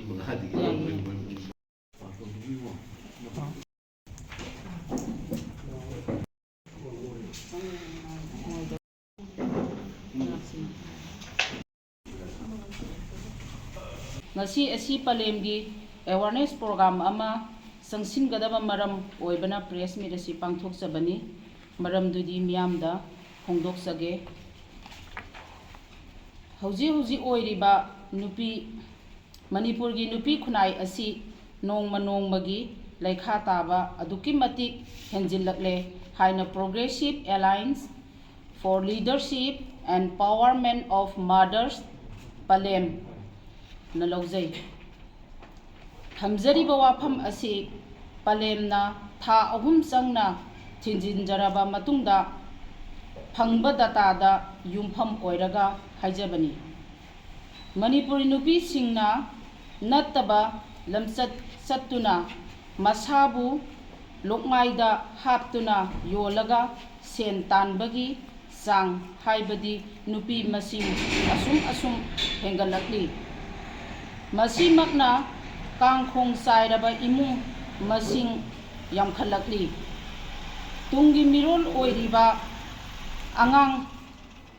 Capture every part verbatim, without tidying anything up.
ꯉꯁꯤ ꯑꯁꯤ ꯄꯂꯦꯝꯒꯤ awareness program ꯑꯃ ꯆꯪꯁꯤꯟꯒꯗꯕ ꯃꯔꯝ ꯑꯣꯏꯕꯅ press meet ꯑꯁꯤ ꯄꯥꯡꯊꯣꯛꯆꯕꯅꯤ꯫ ꯃꯔꯝꯗꯨꯗꯤ ꯃꯤꯌꯥꯝꯗ ꯐꯣꯡꯗꯣꯛꯆꯒꯦ꯫ ꯍꯧꯖꯤꯛ ꯍꯧꯖꯤꯛ ꯑꯣꯏꯔꯤꯕ ꯅꯨꯄꯤ, ꯃꯅꯤꯄꯨꯔꯒꯤ ꯅꯨꯄꯤ ꯈꯨꯟꯅꯥꯏ ꯑꯁꯤ ꯅꯣꯡꯃ ꯅꯣꯡꯃꯒꯤ ꯂꯩꯈꯥ ꯇꯥꯕ ꯑꯗꯨꯛꯀꯤ ꯃꯇꯤꯛ ꯍꯦꯟꯖꯤꯜꯂꯛꯂꯦ ꯍꯥꯏꯅ Progressive Alliance for Leadership and Empowerment of Mothers, ꯄꯂꯦꯝꯅ ꯂꯧꯖꯩ꯫ ꯊꯝꯖꯔꯤꯕ ꯋꯥꯐꯝ ꯑꯁꯤ ꯄꯂꯦꯝꯅ ꯊꯥ ꯑꯍꯨꯝ ꯆꯪꯅ ꯊꯤꯟꯖꯤꯟꯖꯔꯕ ꯃꯇꯨꯡꯗ ꯐꯪꯕ dataꯗ ꯌꯨꯝꯐꯝ ꯑꯣꯏꯔꯒ ꯍꯥꯏꯖꯕꯅꯤ꯫ ꯃꯅꯤꯄꯨꯔꯤ ꯅꯨꯄꯤꯁꯤꯡꯅ ꯅꯠꯇꯕ ꯂꯝꯆꯠ ꯆꯠꯇꯨꯅ ꯃꯁꯥꯕꯨ ꯂꯣꯛꯃꯥꯏꯗ ꯍꯥꯞꯇꯨꯅ ꯌꯣꯜꯂꯒ ꯁꯦꯟ ꯇꯥꯟꯕꯒꯤ ꯆꯥꯡ, ꯍꯥꯏꯕꯗꯤ ꯅꯨꯄꯤ ꯃꯁꯤꯡ ꯑꯁꯨꯝ ꯑꯁꯨꯝ ꯍꯦꯟꯒꯠꯂꯛꯂꯤ꯫ ꯃꯁꯤꯃꯛꯅ ꯀꯥꯡꯈꯣꯡ ꯆꯥꯏꯔꯕ ꯏꯃꯨꯡ ꯃꯁꯤꯡ ꯌꯥꯝꯈꯠꯂꯛꯂꯤ꯫ ꯇꯨꯡꯒꯤ ꯃꯤꯔꯣꯜ ꯑꯣꯏꯔꯤꯕ ꯑꯉꯥꯡ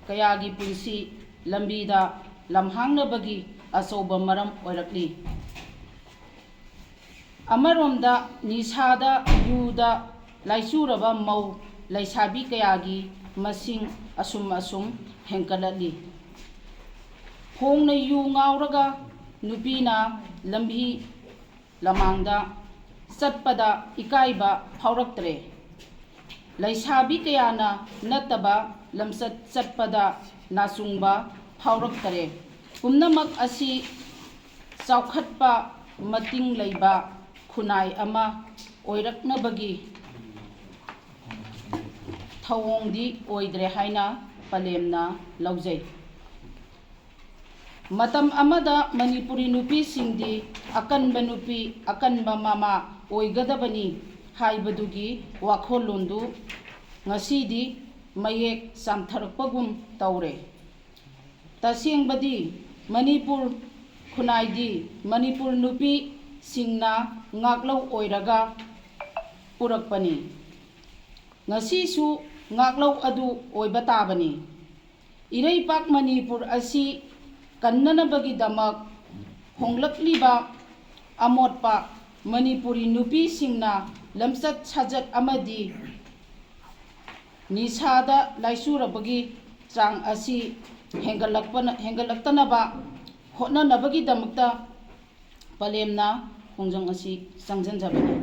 ꯀꯌꯥꯒꯤ ꯄꯨꯟꯁꯤ ꯂꯝꯕꯤꯗ ꯂꯝꯍꯥꯡꯅꯕꯒꯤ ꯑꯆꯧꯕ ꯃꯔꯝ ꯑꯣꯏꯔꯛꯂꯤ꯫ ꯑꯃꯔꯣꯝꯗ ꯅꯤꯁꯥꯗ, ꯌꯨꯗ ꯂꯥꯏꯆꯨꯔꯕ ꯃꯧ ꯂꯩꯁꯥꯕꯤ ꯀꯌꯥꯒꯤ ꯃꯁꯤꯡ ꯑꯁꯨꯝ ꯑꯁꯨꯝ ꯍꯦꯟꯒꯠꯂꯛꯂꯤ꯫ ꯈꯣꯡꯅ ꯌꯨ ꯉꯥꯎꯔꯒ ꯅꯨꯄꯤꯅ ꯂꯝꯕꯤ ꯂꯃꯥꯡꯗ ꯆꯠꯄꯗ ꯏꯀꯥꯏꯕ ꯐꯥꯎꯔꯛꯇ꯭ꯔꯦ꯫ ꯂꯩꯁꯥꯕꯤ ꯀꯌꯥꯅ ꯅꯠꯇꯕ ꯂꯝꯆꯠ ꯆꯠꯄꯗ ꯅꯥꯆꯨꯡꯕ ꯐꯥꯎꯔꯛꯇꯔꯦ꯫ ꯄꯨꯝꯅꯃꯛ ꯑꯁꯤ ꯆꯥꯎꯈꯠꯄ ꯃꯇꯤꯡ ꯂꯩꯕ ꯈꯨꯟꯅꯥꯏ ꯑꯃ ꯑꯣꯏꯔꯛꯅꯕꯒꯤ ꯊꯧꯑꯣꯡꯗꯤ ꯑꯣꯏꯗ꯭ꯔꯦ ꯍꯥꯏꯅ ꯄꯂꯦꯝꯅ ꯂꯧꯖꯩ꯫ ꯃꯇꯝ ꯑꯃꯗ ꯃꯅꯤꯄꯨꯔꯤ ꯅꯨꯄꯤꯁꯤꯡꯗꯤ ꯑꯀꯟꯕ ꯅꯨꯄꯤ, ꯑꯀꯟꯕ ꯃꯃꯥ ꯑꯣꯏꯒꯗꯕꯅꯤ ꯍꯥꯏꯕꯗꯨꯒꯤ ꯋꯥꯈꯜꯂꯣꯟꯗꯨ ꯉꯁꯤꯗꯤ ꯃꯌꯦꯛ ꯆꯥꯝꯊꯔꯛꯄꯒꯨꯝ ꯇꯧꯔꯦ꯫ ꯇꯁꯦꯡꯕꯗꯤ ꯃꯅꯤꯄꯨꯔ ꯈꯨꯟꯅꯥꯏꯗꯤ ꯃꯅꯤꯄꯨꯔ ꯅꯨꯄꯤꯁꯤꯡꯅ ꯉꯥꯛꯂꯧ ꯑꯣꯏꯔꯒ ꯄꯨꯔꯛꯄꯅꯤ꯫ ꯉꯁꯤꯁꯨ ꯉꯥꯛꯂꯧ ꯑꯗꯨ ꯑꯣꯏꯕ ꯇꯥꯕꯅꯤ꯫ ꯏꯔꯩꯄꯥꯛ ꯃꯅꯤꯄꯨꯔ ꯑꯁꯤ ꯀꯟꯅꯅꯕꯒꯤꯗꯃꯛ ꯍꯣꯡꯂꯛꯂꯤꯕ ꯑꯃꯣꯠꯄ ꯃꯅꯤꯄꯨꯔꯤ ꯅꯨꯄꯤꯁꯤꯡꯅ ꯂꯝꯆꯠ ꯁꯥꯖꯠ ꯑꯃꯗꯤ ꯅꯤꯁꯥꯗ ꯂꯥꯏꯆꯨꯔꯕꯒꯤ ꯆꯥꯡ ꯑꯁꯤ ꯍꯦꯟꯒꯠꯂꯛꯄꯅ-, ꯍꯦꯟꯒꯠꯂꯛꯇꯅꯕ ꯍꯣꯠꯅꯅꯕꯒꯤꯗꯃꯛꯇ ꯄꯂꯦꯝꯅ ꯈꯣꯡꯖꯪ ꯑꯁꯤ ꯆꯪꯁꯤꯟꯖꯕꯅꯤ꯫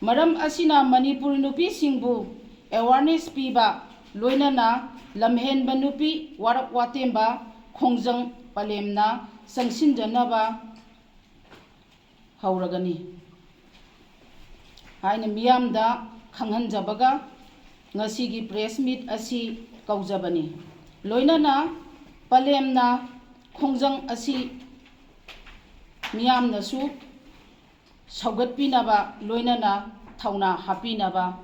ꯃꯔꯝ ꯑꯁꯤꯅ ꯃꯅꯤꯄꯨꯔ ꯅꯨꯄꯤꯁꯤꯡꯕꯨ awareness ꯄꯤꯕ, ꯂꯣꯏꯅꯅ ꯂꯝꯍꯦꯟꯕ ꯅꯨꯄꯤ ꯋꯥꯔꯛ ꯋꯥꯇꯦꯝꯕ ꯈꯣꯡꯖꯪ ꯄꯂꯦꯝꯅ ꯆꯪꯁꯤꯟꯖꯅꯕ ꯍꯧꯔꯒꯅꯤ ꯍꯥꯏꯅ ꯃꯤꯌꯥꯝꯗ ꯈꯪꯍꯟꯖꯕꯒ ꯉꯁꯤꯒꯤ press meet ꯑꯁꯤ ꯀꯧꯖꯕꯅꯤ꯫ ꯂꯣꯏꯅꯅ ꯄꯂꯦꯝꯅ ꯈꯣꯡꯖꯪ ꯑꯁꯤ ꯃꯤꯌꯥꯝꯅꯁꯨ ꯁꯧꯒꯠꯄꯤꯅꯕ, ꯂꯣꯏꯅꯅ ꯊꯧꯅꯥ ꯍꯥꯞꯄꯤꯅꯕ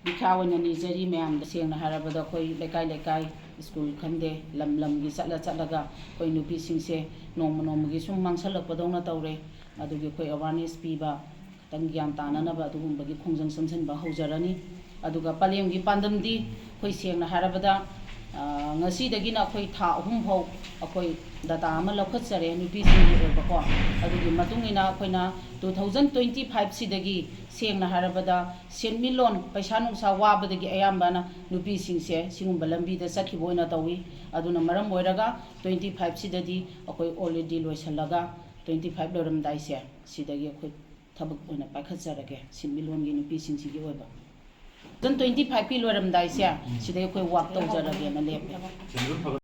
ꯕꯤꯈ꯭ꯌꯥ ꯑꯣꯏꯅ ꯅꯤꯖꯔꯤ ꯃꯌꯥꯝꯗ꯫ ꯁꯦꯡꯅ ꯍꯥꯏꯔꯕꯗ ꯑꯩꯈꯣꯏ ꯂꯩꯀꯥꯏ ꯂꯩꯀꯥꯏ, ꯁ꯭ꯀꯨꯜ ꯈꯪꯗꯦ, ꯂꯝ ꯂꯝꯒꯤ ꯆꯠꯂ ꯆꯠꯂꯒ ꯑꯩꯈꯣꯏ ꯅꯨꯄꯤꯁꯤꯡꯁꯦ ꯅꯣꯡꯃ ꯅꯣꯡꯃꯒꯤ ꯁꯨꯝ ꯃꯥꯡꯁꯜꯂꯛꯄꯗꯧꯅ ꯇꯧꯔꯦ꯫ ꯑꯗꯨꯒꯤ ꯑꯩꯈꯣꯏ awareness ꯄꯤꯕ, ꯈꯤꯇꯪ ꯒ꯭ꯌꯥꯟ ꯇꯥꯅꯅꯕ ꯑꯗꯨꯒꯨꯝꯕꯒꯤ ꯈꯣꯡꯖꯪ ꯆꯪꯁꯤꯟꯕ ꯍꯧꯖꯔꯅꯤ꯫ ꯑꯗꯨꯒ ꯄꯂꯦꯝꯒꯤ ꯄꯥꯟꯗꯝꯗꯤ ꯑꯩꯈꯣꯏ ꯁꯦꯡꯅ ꯍꯥꯏꯔꯕꯗ, ꯑ, ꯉꯁꯤꯗꯒꯤꯅ ꯑꯩꯈꯣꯏ ꯊꯥ ꯑꯍꯨꯝ ꯐꯥꯎ ꯑꯩꯈꯣꯏ data ꯑꯃ ꯂꯧꯈꯠꯆꯔꯦ ꯅꯨꯄꯤꯁꯤꯡꯒꯤ ꯑꯣꯏꯕꯀꯣ꯫ ꯑꯗꯨꯒꯤ ꯃꯇꯨꯡ ꯏꯟꯅ ꯑꯩꯈꯣꯏꯅ two thousand twenty five ꯁꯤꯗꯒꯤ ꯁꯦꯡꯅ ꯍꯥꯏꯔꯕꯗ ꯁꯦꯟꯃꯤꯠꯂꯣꯟ, ꯄꯩꯁꯥ ꯅꯨꯡꯁꯥ ꯋꯥꯕꯗꯒꯤ ꯑꯌꯥꯝꯕꯅ ꯅꯨꯄꯤꯁꯤꯡꯁꯦ ꯁꯤꯒꯨꯝꯕ ꯂꯝꯕꯤꯗ ꯆꯠꯈꯤꯕ ꯑꯣꯏꯅ ꯇꯧꯏ꯫ ꯑꯗꯨꯅ ꯃꯔꯝ ꯑꯣꯏꯔꯒ twenty five ꯁꯤꯗꯗꯤ ꯑꯩꯈꯣꯏ already ꯂꯣꯏꯁꯤꯜꯂꯒ twenty five ꯂꯣꯏꯔꯝꯗꯥꯏꯁꯦ ꯁꯤꯗꯒꯤ ꯑꯩꯈꯣꯏ ꯊꯕꯛ ꯑꯣꯏꯅ ꯄꯥꯏꯈꯠꯆꯔꯒꯦ, ꯁꯦꯟꯃꯤꯠꯂꯣꯟꯒꯤ ꯅꯨꯄꯤꯁꯤꯡꯁꯤꯒꯤ ꯑꯣꯏꯕ꯫ Two thousand twenty five ꯀꯤ ꯂꯣꯏꯔꯝꯗꯥꯏꯁꯦ ꯁꯤꯗꯩ ꯑꯩꯈꯣꯏ work ꯇꯧꯖꯔꯒꯦꯅ ꯂꯦꯞꯄꯦ꯫